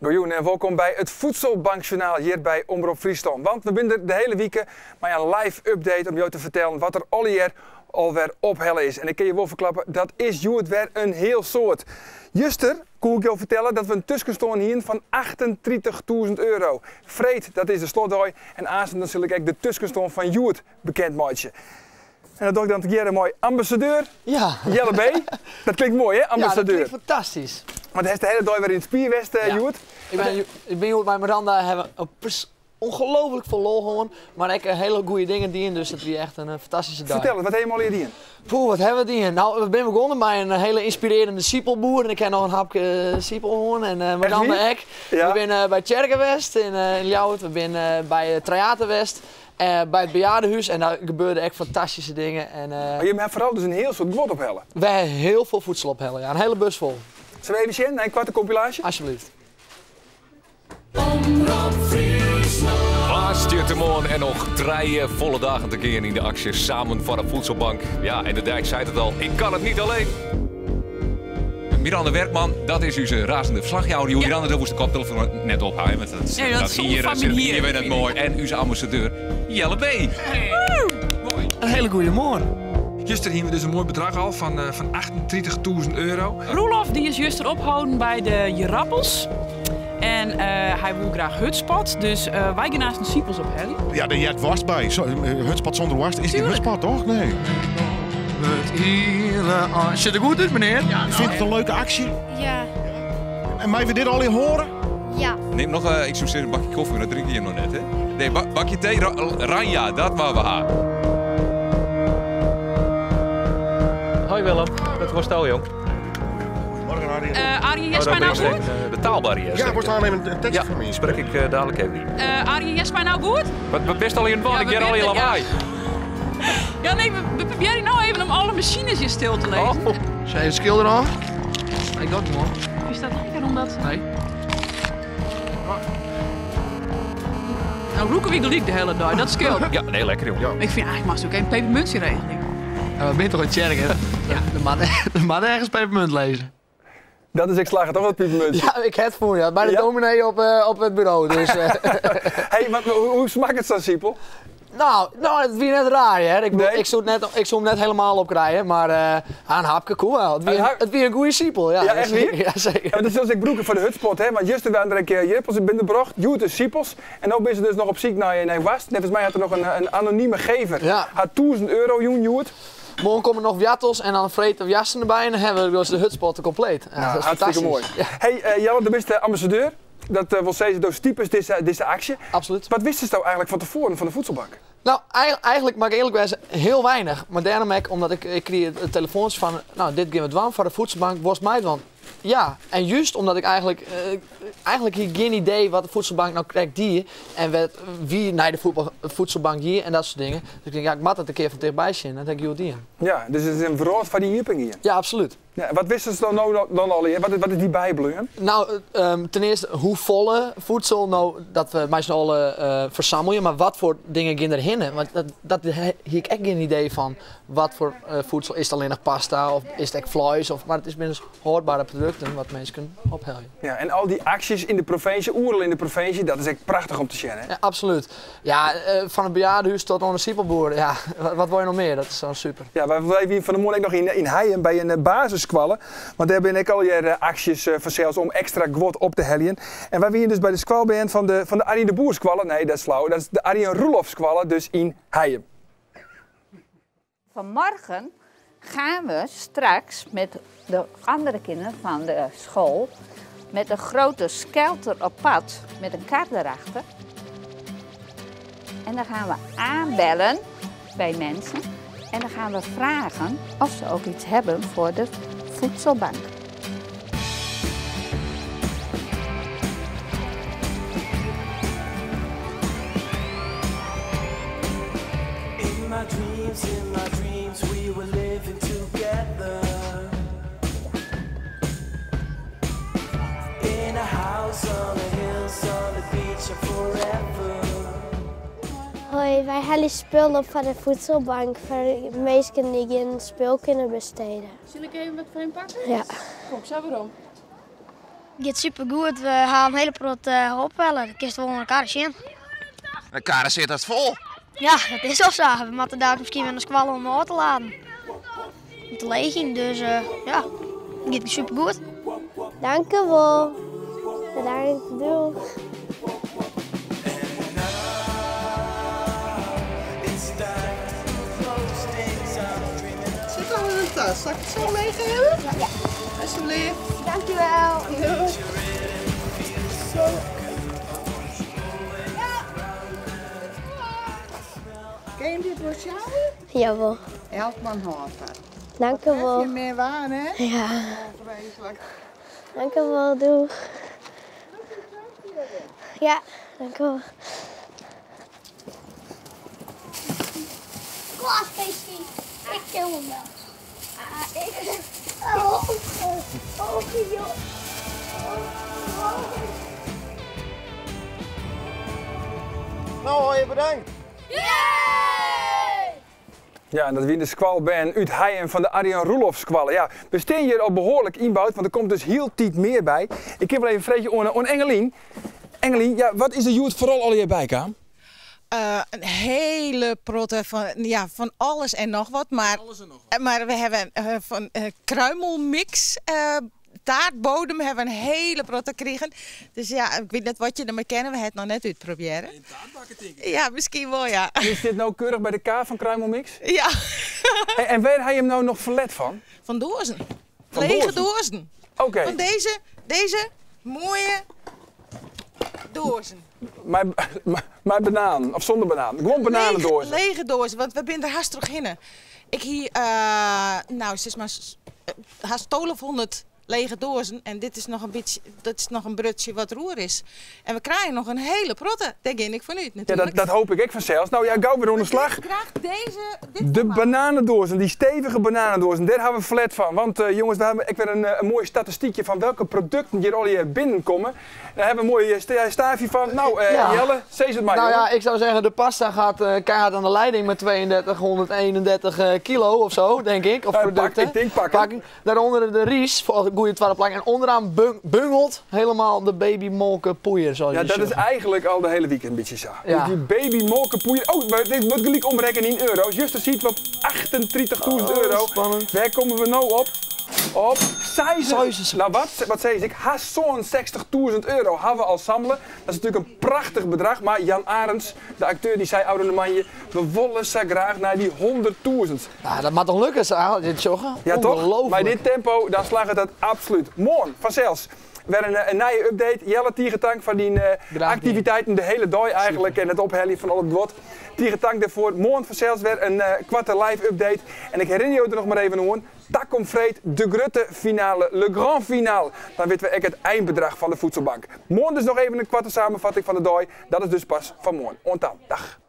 Goejûn en wolkom by it Voedselbankjournaal hjir by Omrop Fryslân. Want we binne der de hiele wike mei in live update om jo te fertellen wat der allegear alwer ophelle is. En ik kin je wol ferklappe, dat is hjoed wer in hiel soad. Juster koe ik jo fertelle dat we in tuskenstân hienen fan 38.000 euro. Freed, dat is de slotdei en aansten dan sil ik ek de tuskenstân fan hjoed bekend meitsje. En dat doch ik dan tegearre mei ambassadeur Ja. Jelle B. Dat klinkt moai, hè, Ja, dat ambassadeur. klinkt fantastysk. Want hast de hiele dei wer yn it spier west, Ja. hjoed. Ik bin hjoed mei Miranda, hawwe we ongelooflijk folle lol hân, mar ek hiele goede dingen dien, dus it wie echt in fantastyske dei. Fertel, wat ha jim allegear dien? Poeh, wat hawwe we dien? No, we binne begûn mei in hiele ynspirearjende sipelboer en ik ha noch in hapke sipel hân en Miranda ek. Ja. We binne by tsjerke west yn Ljouwert, we binne by Tryater west, by it bejaardehûs en daar gebeurde ek fantastyske dingen. En, Mar jim hawwe foaral dus in hiel soad guod ophelle. We hawwe hiel folle voedsel ophelle, ja. In hiele bus fol. Sille we even sjen nei in koarte kompilaasje? Alsjeblieft. Woansdeitemoarn en noch trije folle dagen te gean yn de aksje Samen foar de Voedselbank. Ja, en de dijk seit it al, ik kan it niet alleen. Miranda Werkman, dat is ús razende ferslachjouwer. Ja. Miranda, do woest de koptelefoan net op ha, want dat, Nee, dat is hier, van mijn hier hier. weer net moai. En ús ambassadeur Jelle B. Moai. In hiele goede moarn. Juster hiene we dus in moai bedrach al fan 38.000 euro. Roelof die is juster opholden by de Jerappels. En hy woe graach hutspot, dus wy gean aanst de sipels opheljen. Ja, dêr heart woarst by. So, hutspot sûnder woarst is gjin Tuurlijk. hutspot, toch? Nee. Het hiele ein. Sjocht der goed út, menear. Fynt it in leuke aksje? Ja. En meie we dit allegear hoare? Ja. Nim noch, ik soe sizze, in bakje kofje, mar dat drinke jim noch net, hè? Nee, bakje tee, Ranja, dat moatte we ha. Hoi Willem, dat was het jong. Goedemorgen Arjen. Arjen, hearst my nou goed? De taalbarrière. Ja, wolst aannemen een tekst Ja, foar my? sprek ik dadelijk even yn. Arjen, hearst my nou goed? Wat bist al yn Ja, ik we hear al je binne- lawaai. Ja, nee, we probearje no even om alle masines hjir stil te lizzen. Oh. Zullen even schilder aan? Ik dat niet, man. Is dat lekker omdat... Nee. Nou roeke we gelyk de hiele dei, dat skeelt. Ja, nee, lekker jong. Ja. Ik fyn eigentlik moatst ek even pepermuntsje regelje. Ja, we binne toch in tsjerke? Ja. Der moat ergens pepermunt lizze. Dat is ek slagge, toch, dat pepermuntje? Ja, ik ha it fûn, ja. By de Ja? dominee op it buro. Dus, Hey, mar hoe smakket sa'n sipel? No, it wie net raar, hear. Ik bedoel, Nee? ik soe him net hielendal opkrije, mar in hapke koe wol. It Een hap- wie in goede sipel, ja. Ja, echt wier? Ja, seker. Ja, want dat sil se ek brûke foar de hutspot, hè? Want juster waarden der ek jirpels binnenbrocht, hjoed dus sipels. En no binne se dus noch op syk nei woarst. Neffens my hat der noch in anonime gever hat 1000 euro jûn hjoed. Moarn komme noch woartels en dan freed de woarsten derby en dan hawwe we dus de hutspot kompleet. Ja, Nou, dat is hartstikke moai. fantastysk. Ja. Hey, Jelle, do bist de ambassadeur. Dat wol sizze, do stipest dizze aksje. Absoluut. Wat wistest do eigentlik fan tefoaren fan de voedselbank? No, eigentlik, moat ik earlik wêze, hiel weinich. Mar dêrom ek, omdat ik krige it telefoantsje fan, no, dit gean we dwaan foar de voedselbank, wolst meidwaan? Ja, en juist omdat ik eigentlik hie gjin idee wat de voedselbank no krekt die en wie nei de voedselbank gie en dat soart dingen. Dus ik tink, ja, ik moat it in kear fan tichtby sjen. Dat ha ik hjoed dien. Ja, dus it is in wrâld foar dy iepen gien. Ja, absoluut. Ja, wat wistest dan no dan allegear? Wat is dy bybleaun? No, ten earste hoefolle voedsel no dat we mei syn allen fersammelje, mar wat foar dingen gean der hinne? Want dat hie ik ek gjin idee fan. Wat foar voedsel, is it allinnich pasta of is it ek fleis? Of, mar it is binne dus hâldbere produkten wat minsken ophelje. Ja, en al dy aksjes yn de provinsje, oeral yn de provinsje, dat is ek prachtich om te sjen, hè? Ja, absoluut. Ja, fan it bejaardehûs tot oan de sipelboer. Ja, wat wol je noch mear? Dat is dan super. Ja, wy wienen fan 'e moarn ek noch yn Hijum by in basisskoalle. Want dêr binne ek allegear aksjes fansels om ekstra guod op te heljen. En wy wienen dus by de skoalbern fan de Arjen de Boer skoalle. Nee, dat is flau. Dat is de Arjen Roelof skoalle, dus yn Hijum. Vanmorgen gaan we straks met de andere kinderen van de school met een grote skelter op pad met een kar erachter. En dan gaan we aanbellen bij mensen en dan gaan we vragen of ze ook iets hebben voor de voedselbank. In my dreams, in my dreams, we were living together. In a house on the hills, on the beach, and forever. Hoi, wy helje spul op foar de voedselbank foar minsken dy't gjin spul kinne bestede. Sil ik even wat foar him pakke? Ja. Kom, sa werom. Giet supergoed, we ha in hiele protte ophelle. Dat kinst wol oan de karre sjen. De karre sit hast fol. Ja, dat is al sa. We moatte dalik miskien wer nei skoalle om ôf te laden. Om te leegjen, dus ja, it giet supergoed. Dankewol. Bedankt, doeg. Sit al in de tas. Zal ik het zo meegeven? Ja. Alsjeblieft. Dankjewel. Doei. Zo. Ken je dit wel sjouwen? Jawel. Elk man hâldt dat. Dankjewel. Heb je meer waan, hè? Ja. Vreselijk. Dankjewel, doeg. Ja, dankjewel. Klaasfeestje. Ik ken hem wel. Ah, ik. Oh, oh, oh, joh. Oh, Nou, hoi, bedankt. Ja, en dat wie de skoalbern út Hijum fan de Arjen Roelofs skoalle. Ja, we stean hjir al behoarlik ynboud, want der komt dus hieltyd mear by. Ik ha wol even freegje oan Engelien. Engelien, ja, wat is der hjoed foaral allegear bykaam? Een hele protte fan, ja, fan alles en noch wat. Maar, maar we hebben van kruimelmix, taartbodem hebben we een hele protte krigen. Dus ja, ik wit net wat je dermei kinne, we ha it noch net útprobearre. In taartbakken tink ik. Ja, miskien wol, ja. Is dit no keurich by de K fan kruimelmix? Ja. Hey, en wêr ha je him no noch ferlet fan? Fan doazen. Fan Lege doazen? doazen. Oké. Fan deze moaie doazen. Mei banaan of sûnder banaan? Gewoan bananendoazen. Lege doazen, want we binne der hast trochhinne. Ik hie, nou, sis mar, hast 1200 lege doazen en dit is noch in bytsje, dat is noch in brutsje wat der oer is. En we krije noch in hiele protte, dêr gean ik fan út Ja, natuerlik. dat hoopje ik ek fansels. No ja, gau wer oan de slach. Graach deze, dit De formaat. bananendoazen, dy stevige bananendoazen, dêr ha we ferlet fan. Want jonges, we hawwe ek wer in moai statistykje fan welke produkten hjir allegear binnenkomme. Dêr ha we in moai staafje fan. Nou, Jelle, sis it mar, Nou ja, jongen. ik zou zeggen, de pasta gaat keihard aan de leiding met 3231 kilo of zo, denk ik. Of producten. Ik denk pakken. Pakken. Daaronder de ries, voor het goede tweede plak. En onderaan bungelt helemaal de babymolkenpoeier, zoals Ja, je dat is zegt. eigenlijk al de hele week een beetje zo. Ja. Dus die babymolkenpoeier. Oh, maar dit moet gelijk omrekenen in euro's. Juste ziet we op 38.000 Oh, euro. spannend. Waar komen we nou op? Op zeis. Zeis. Nou, wat zei ik? Haast zo'n 60.000 euro hebben we al samelen. Dat is natuurlijk een prachtig bedrag. Maar Jan Arends, de acteur, die zei oude manje, we willen zo graag naar die 100.000. Nou, dat mag toch lukken, zo, dit joggen? Ja, toch? Ongelooflijk. Maar dit tempo, dan slaagt het dat absoluut. Morgen, vanzelfs. Weer een nieuwe update. Jelle tige tank van die gedaan. activiteiten de hele dag eigenlijk. En het ophellen van al het wat. Tige tank daarvoor. Morgen vanzelfs weer een kwarte live update. En ik herinner je er nog maar even aan. Takom freed, de grote finale, le grand finale. Dan weten we ook het eindbedrag van de voedselbank. Morgen dus nog even een kwarte samenvatting van de dag. Dat is dus pas van morgen. Oant dan. Dag.